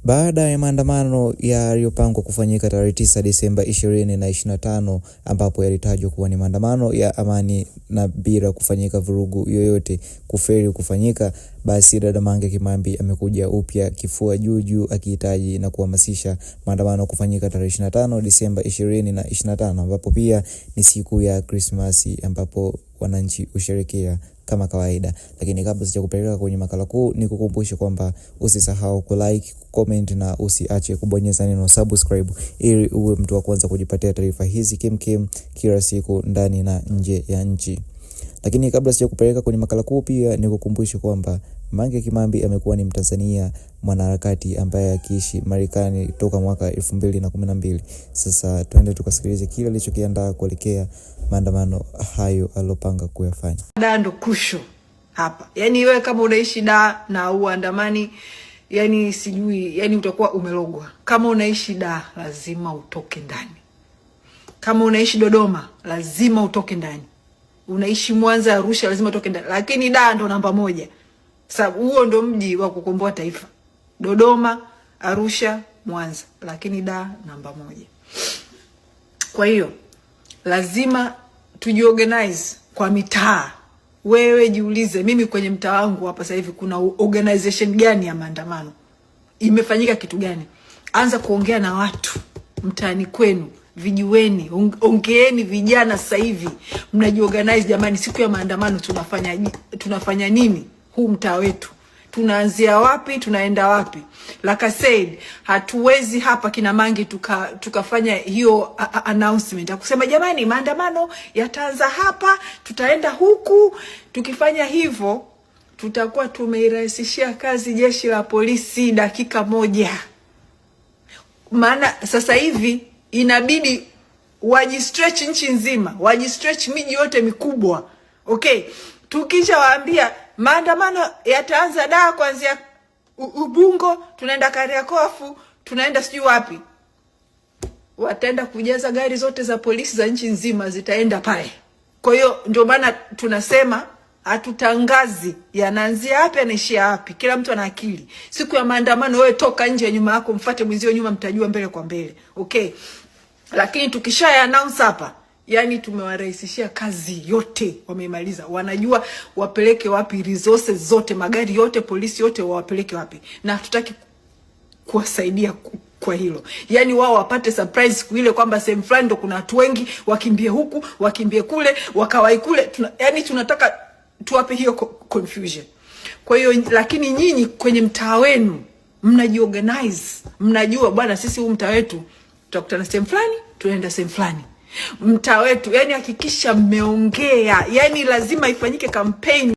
Baada ya maandamano yaliyopangwa kufanyika tarehe 9 Disemba 2025 ambapo yalitajwa kuwa ni maandamano ya amani na bila kufanyika vurugu yoyote kufeli kufanyika, basi dada Mange Kimambi amekuja upya kifua juu juu akihitaji na kuhamasisha maandamano kufanyika tarehe 25 Disemba 2025 ambapo pia ni siku ya Krismasi ambapo wananchi husherekea kama kawaida. Lakini kabla sijakupeleka kwenye makala kuu, nikukumbushe kwamba usisahau kulike, comment na usiache kubonyeza neno subscribe ili uwe mtu wa kwanza kujipatia taarifa hizi kimkim kila siku ndani na nje ya nchi. Lakini kabla sijakupeleka kwenye makala kuu, pia nikukumbushe kwamba Mange Kimambi amekuwa ni Mtanzania mwanaharakati ambaye akiishi Marekani toka mwaka 2012. Sasa twende tukasikilize kile alichokiandaa kuelekea maandamano hayo alopanga kuyafanya. Da ndo crucial hapa, yaani wewe kama unaishi da na uandamani, yani sijui, yani utakuwa umelogwa. Kama unaishi da lazima utoke ndani. Kama unaishi Dodoma lazima utoke ndani. Unaishi Mwanza, Arusha lazima utoke ndani, lakini da ndo namba moja, sababu huo ndo mji wa kukomboa taifa. Dodoma, Arusha, Mwanza, lakini da namba moja. Kwa hiyo lazima tujiorganize kwa mitaa. Wewe jiulize, mimi kwenye mtaa wangu hapa sasa hivi kuna organization gani ya maandamano? Imefanyika kitu gani? Anza kuongea na watu mtaani kwenu, vijiweni, ongeeni vijana sasa hivi mnajiorganize. Jamani, siku ya maandamano tunafanya nini huu mtaa wetu? Tunaanzia wapi? Tunaenda wapi? Like I said, hatuwezi hapa kina Mangi tukafanya hiyo announcement ya kusema jamani, maandamano yataanza hapa, tutaenda huku. Tukifanya hivyo tutakuwa tumeirahisishia kazi jeshi la polisi dakika moja, maana sasa hivi inabidi wajistretch nchi nzima, wajistretch miji yote mikubwa. Okay, tukishawaambia maandamano yataanza daa kuanzia Ubungo, tunaenda Kariakoo, afu tunaenda sijui wapi, wataenda kujaza gari zote za polisi za nchi nzima zitaenda pale. Kwa hiyo ndio maana tunasema hatutangazi yanaanzia wapi yanaishia wapi. Kila mtu ana akili. Siku ya maandamano, wewe toka nje nyuma yako, mfate mwenzio nyuma, mtajua mbele kwa mbele. Okay, lakini tukisha announce hapa, yani tumewarahisishia kazi yote, wameimaliza. Wanajua wapeleke wapi resources zote, magari yote, polisi yote wawapeleke wapi, na hatutaki kuwasaidia kwa hilo, yani wao wapate surprise siku ile kwamba sehemu fulani ndo kuna watu wengi, wakimbie huku, wakimbie kule, wakawai kule. Yani tunataka tuwape hiyo confusion. Kwa hiyo lakini nyinyi kwenye mtaa wenu mnajiorganize, mnajua bwana, sisi huu mtaa wetu tutakutana sehemu fulani, tunaenda sehemu fulani mtaa wetu. Yani hakikisha mmeongea, yani lazima ifanyike campaign.